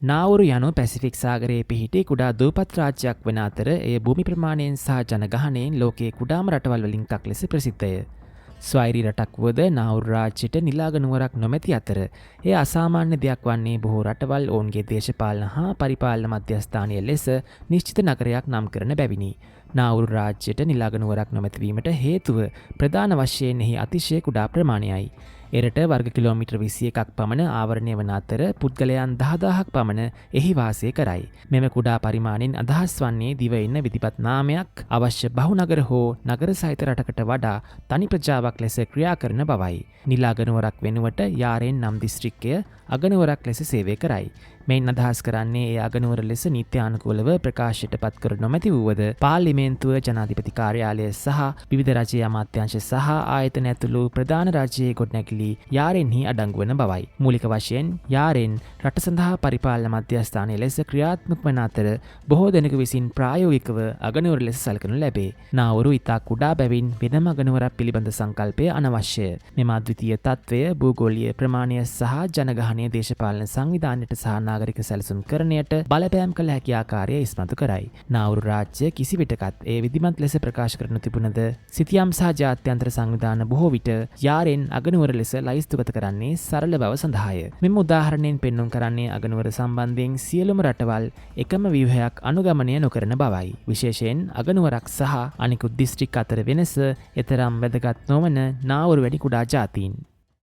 නාවුරු යනු පැසිෆික් සාගරයේ පිහිටි කුඩා දූපත් රාජ්‍යයක් වන අතර එය භූමි ප්‍රමාණයෙන් සහ ජනගහනයෙන් ලෝකයේ කුඩාම රටවල් වලින් එකක් ලෙස ප්‍රසිද්ධය. ස්වෛරී රටක් වුවද නාවුරු රාජ්‍යයට නිලාග නුවරක් නොමැති අතර එය අසාමාන්‍ය දෙයක් වන්නේ බොහෝ රටවල් ඔවුන්ගේ දේශපාලන හා පරිපාලන මධ්‍යස්ථානය ලෙස නිශ්චිත නගරයක් නම් කරන බැවිනි. නාවුරු රාජ්‍යයට නිලාග නුවරක් නොමැතිවීමට හේතුව ප්‍රධාන වශයෙන් එහි අතිශය කුඩා ප්‍රමාණයයි. එරට වර්ග කිලෝමීටර් 21ක් පමණ ආවරණය වන අතර පුද්ගලයන් 10,000ක් පමණ එහි වාසය කරයි. මෙම කුඩා පරිමාණයෙන් අදහස් වන්නේ දිවයින විධිපත් නාමයක් අවශ්‍ය බහුනගර හෝ නගර සහිත රටකට වඩා තනි ප්‍රජාවක් ලෙස ක්‍රියා කරන බවයි. නිලාග නුවරක් වෙනුවට යාරෙන් නම් දිස්ත්‍රික්කය අගනුවරක් ලෙස සේවය කරයි. මෙයින් අදහස් කරන්නේ ඒ අගනුවර ලෙස නීත්‍යානුකූලව ප්‍රකාශයට පත් කර නොමැති වුවද පාර්ලිමේන්තුව, ජනාධිපති කාර්යාලය සහ විවිධ රජයේ අමාත්‍යාංශ සහ ආයතන ඇතුළු ප්‍රධාන රාජ්‍යයේ ගොඩනැගිලි යාරෙන්හි අඩංගු වන බවයි. මූලික වශයෙන් යාරෙන් රට සඳහා පරිපාලන මධ්‍යස්ථානය ලෙස ක්‍රියාත්මක වන අතර බොහෝ දෙනෙකු විසින් ප්‍රායෝගිකව අගනුවර ලෙස සැලකනු ලැබේ. නාවුරු ඉතා කුඩා බැවින් වෙනම අගනුවරක් පිළිබඳ සංකල්පය අනවශ්‍යය. මෙම අද්විතීය තත්ත්වය භූගෝලීය ප්‍රමාණය සහ ජනගහනය දේශපාලන සංවිධානයට සහ නාගරික සැලසුම් කරණයට බලපෑම් කළ හැකි ආකාරය ඉස්මතු කරයි. නාවුරු රාජ්‍ය කිසි විටකත් එය විධිමත් ලෙස ප්‍රකාශ කරනු තිබුණද සිතියම් සහ ජාත්‍යන්තර සංවිධාන බොහෝ විට යාරෙන් අගනුවර ලෙස ලැයිස්තුගත කරන්නේ සරල බව සඳහාය. මෙම උදාහරණයෙන් පෙන්නුම් කරන්නේ අගනුවර සම්බන්ධයෙන් සියලුම රටවල් එකම ව්‍යුහයක් අනුගමනය නොකරන බවයි. විශේෂයෙන් අගනුවරක් සහ අනිකුත් දිස්ත්‍රික් අතර වෙනස එතරම් වැදගත් නොවන නාවුරු වැනි කුඩා ජාතීන්.